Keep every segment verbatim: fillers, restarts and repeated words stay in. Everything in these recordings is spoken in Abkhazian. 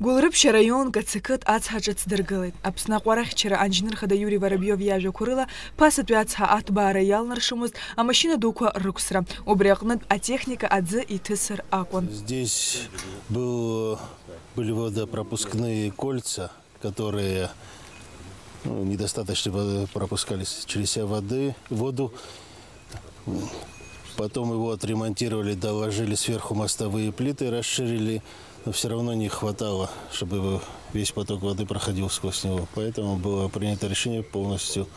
Гәылрыԥшь араион Кацақыҭ ацҳа ҿыц дыргылеит. Аԥсны аҟәарахьчара анџьнырхада Иури Воробиов иажәақәа рыла, ԥасатәи ацҳа аҭбаара иалнаршомызт амашьына дуқәа рықәсра. Убри аҟнытә атехника аӡы иҭысыр акәын. Здесь был, были водопропускные кольца, которые, ну, недостаточно во- пропускались через себя воды, воду. Потом его отремонтировали, доложили сверху мостовые плиты, расширили, но все равно не хватало, чтобы весь поток воды проходил сквозь него. Поэтому было принято решение полностью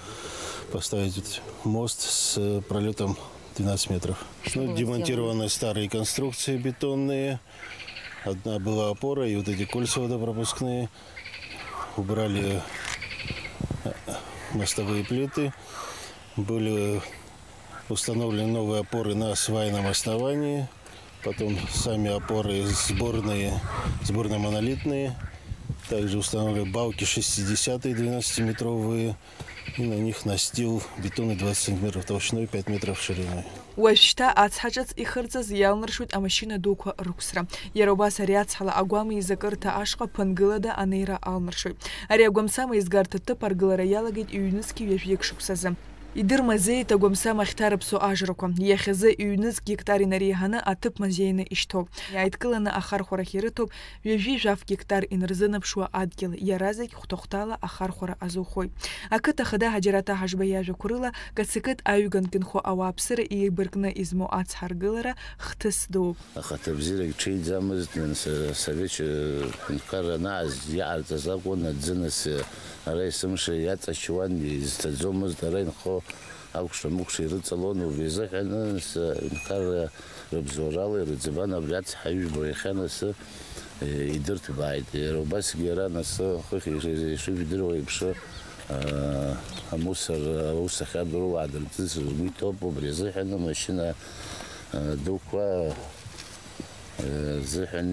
поставить мост с пролетом двенадцать метров. Ну, демонтированы старые конструкции бетонные. Одна была опора, и вот эти кольца водопропускные. Убрали мостовые плиты. Были установлены новые опоры на свайном основании. Потом сами опоры сборные, сборно-монолитные. Также установили балки шестидесятые, двенадцатиметровые. И на них настил бетонный двадцать сантиметров толщиной, пять метров шириной. Уажәшьҭа ацҳа ҿыц ихырҵаз иалнаршоит амашьына дуқәа рықәсра. Иара убас ари ацҳала агәам еизакырҭа ашҟа ԥынгылада анеира алнаршоит. Ари агәамсам еизгарҭа ҭыԥ аргылара иалагеит ҩнызқьи ҩажәи шықәсазы. Идырмазеит агәамсам ахьҭарыԥсо ажрақәа. Иахьазы ҩнызқь гектар инареиҳаны аҭыԥ мазеины ишьҭоуп. Иааидкыланы ахархәарахь ирыҭоуп ҩажәи жәаф гектар инарзынаԥшуа адгьыл, иаразнак хәҭа-хәҭала ахархәара азухоит. Ақыҭа хада Ҳаџьараҭ Аҳашба иажәақәа рыла, Кацакыт аҩганк инхо ауааԥсыра еибаркны измоу ацҳа аргылара хҭыс дууп. Ахаҭа бзиарагь ҽеиӡамызт, нас, асовет ҳәынҭқарра анааз иҟарҵаз акәын аӡы, нас, ара есымша иаҵачуан, изцаӡомызт, ара инхо акәша-мыкәша ирыҵалон, убри азыҳәан, нас, аҳәынҭқарра рыбзоурала ирыӡбан абри ацҳа ижәбо иахьа, нас, идырҭбааит. Иара убасгьы ара, нас, хыхь ишыжәдыруа еиԥш, амусор аус ахьадуроу уаадыртыз ргәы иҭоуп, убри азыҳәан амашьына дуқәа рзыҳәан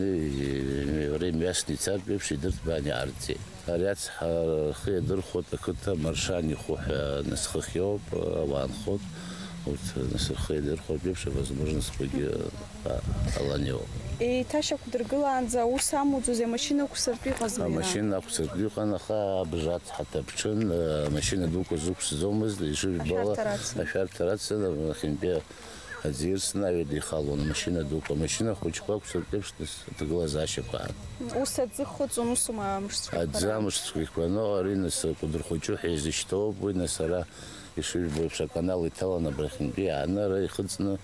иара имҩасны ицартә еиԥш идырҭбаан иаарҵеит. Ари ацҳа рхы иадырхәоит ақыҭа Маршан ихәы ҳәа насхыхь иоуп, ауаа нхоит, урҭ нас рхы иадырхәоит еиԥш авозможностқәагьы ҟалан иоуп. Еиҭашьақәдыргылаанӡа аус амуӡози, амашьына ықәсыртә иҟазма иара? Амашьына ақәсыртә иҟан, аха абжа ацҳа ҭаԥҽын, амашьына дуқәа зықәсӡомызт, ишыжәбо ала, ашәарҭара ацын. Ашәарҭара ацын, нахьынтәи аӡы ирсны аҩада ихалон, амашьына дуқәа, амашьына хәыҷқәа ақәсыртә еиԥш, нас, аҭагылазаашьақәа аан. Ус аӡы хыҵуан, усума амш цәгьақәа? Аӡы амш цәгьақәа ану, ари, нас, Кәдыр хәыҷы ҳәа изышьҭоуп уи, нас, ара ишыжәбо еиԥш аканал иҭалан абрахьынтәи иааны ара ихыҵны,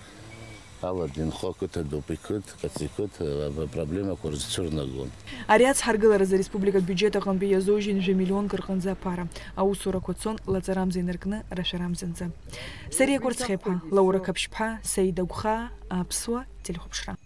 Алада инхо ақыҭа дуп, иқыҭ, Каци қыҭ, апроблемақәа рзцәырнагон. Ари ацҳаргыларазы ареспублика абиуџьет аҟынтәи иазужьын жәа миллионк рҟынӡа аԥара. Аусурақәа цон лаҵарамза инаркны рашәарамзанӡа. Сариа Кәарцхеиԥа, Лаура Қаԥшьԥҳа, Саида Гәхаа, Аԥсуа телехәаԥшра.